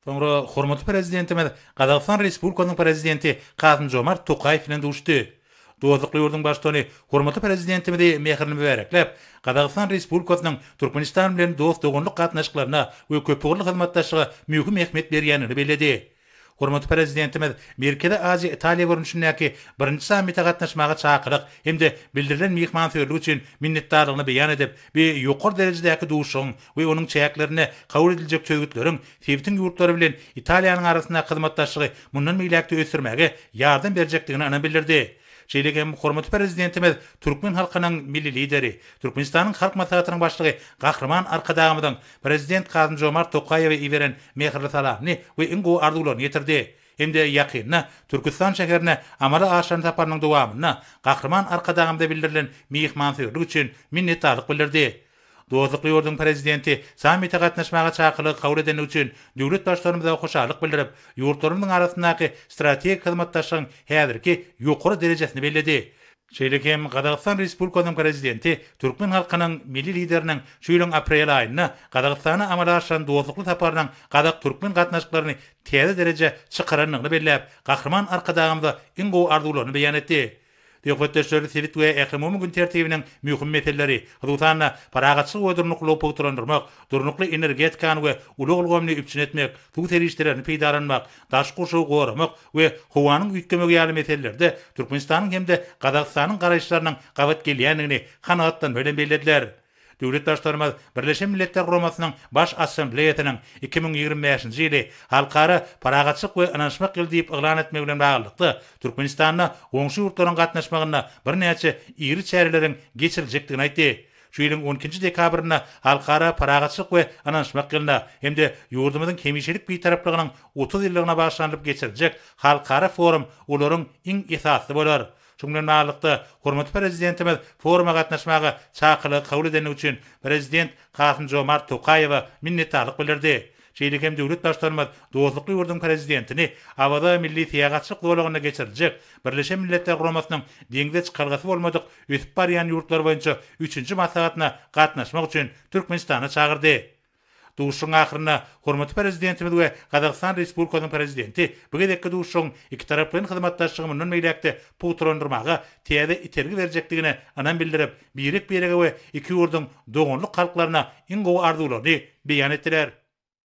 Soňra hormatly Prezidentimiz Gazagystan Respublikasynyň Prezidenti Kasym-Žomart Tokaýew bilen duşuşdy. Dostlukly ýurduň Baştutany hormatly Prezidentimizi mähirli mübärekläp, Gazagystan Respublikasynyň Türkmenistan bilen dost-doganlyk gatnaşyklaryna we köpugurly hyzmatdaşlyga möhüm ähmiýet berýändigini belledi. Hormatly Prezidentimiz Merkezi Aziýa-Italiýa görnüşindäki birinji sammite gatnaşmaga çakylyk hem-de bildirilen myhmansöýerlik üçin minnetdarlygyny beýan edip, bu ýokary derejedäki duşuşygyň we onuň çäklerinde kabul ediljek çözgütleriň sebitiň ýurtlary bilen Italiýanyň arasyndaky hyzmatdaşlygy mundan beýläk-de ösdürmäge ýardam berjekdigine ynam bildirdi. Şeýle hem hormatly Prezidentimiz türkmen halkynyň Milli Lideri, Türkmenistanyň Halk Maslahatynyň Başlygy Gahryman Arkadagymyzyň Prezident Kasym-Žomart Tokaýewe iberen mähirli salamyny we iň gowy arzuwlaryny ýetirdi hem-de ýakynda Türküstan şäherine amala aşyran saparynyň dowamynda Gahryman Arkadagymyza bildirilen myhmansöýerlik üçin minnetdarlyk bildirdi. Dostlukly ýurduň Prezidenti sammite gatnaşmaga çakylygy kabul edendigi üçin döwlet Baştutanymyza hoşallyk bildirip, ýurtlarymyzyň arasyndaky strategik hyzmatdaşlygyň häzirki ýokary derejesini belledi. Şeýle hem Gazagystan Respublikasynyň Prezidenti türkmen halkynyň Milli Lideriniň şu ýylyň aprel aýynda Gazagystana amala aşyran dostlukly saparynyň gazak-türkmen gatnaşyklaryny täze derejä çykarandygyny belläp, Gahryman Arkadagymyza iň gowy arzuwlaryny beýan etdi. Söhbetdeşler sebit we ählumumy gün tertibiniň möhüm meseleleri, hususan-da, parahatçylygy we durnuklylygy pugtalandyrmak, durnukly energetikany we ulag ulgamyny üpjün etmek, suw serişdelerini peýdalanmak, daşky gurşawy goramak we howanyň üýtgemegi ýaly meselelerde Türkmenistanyň hem-de Gazagystanyň garaýyşlarynyň gabat gelýändigini kanagatlanma bilen bellediler. Döwlet Baştutanymyz Birleşen Milletler Guramasynyň Baş Assambleýasynyň 2025-nji ýyly Halkara parahatçylyk we ynanyşmak ýyly diýip yglan etmegi bilen baglylykda, Türkmenistanda goňşy ýurtlaryň gatnaşmagynda birnäçe iri çäreleriň geçiriljekdigini aýtdy. Şu ýylyň on ikinji dekabrynda Halkara parahatçylyk we ynanyşmak ýylynda hem-de ýurdumyzyň hemişelik Bitaraplygynyň 30 ýyllygyna bagyşlanylyp geçiriljek halkara forum olaryň iň esasysy bolar. Şunuň bilen baglylykda, hormatly Prezidentimiz foruma gatnaşmaga çakylygy kabul edendigi üçin Prezident Kasym-Žomart Tokaýewe minnetdarlyk bildirdi. Şeýle hem döwlet Baştutanymyz dostlukly ýurduň Prezidentini Awaza milli syýahatçylyk zolagynda geçiriljek Birleşen Milletler Guramasynyň deňze çykalgasy bolmadyk ösüp barýan ýurtlar boýunça üçünji maslahatyna gatnaşmak üçin Türkmenistana çagyrdy. Duşuşygyň ahyrynda hormatly Prezidentimiz we Gazagystan Respublikasynyň Prezidenti bu gezekki duşuşygyň ikitaraplaýyn hyzmatdaşlygy mundan beýläk-de pugtalandyrmaga täze itergi berjekdigine ynam bildirip, birek-birege we iki ýurduň doganlyk halklaryna iň gowy arzuwlaryny beýan etdiler.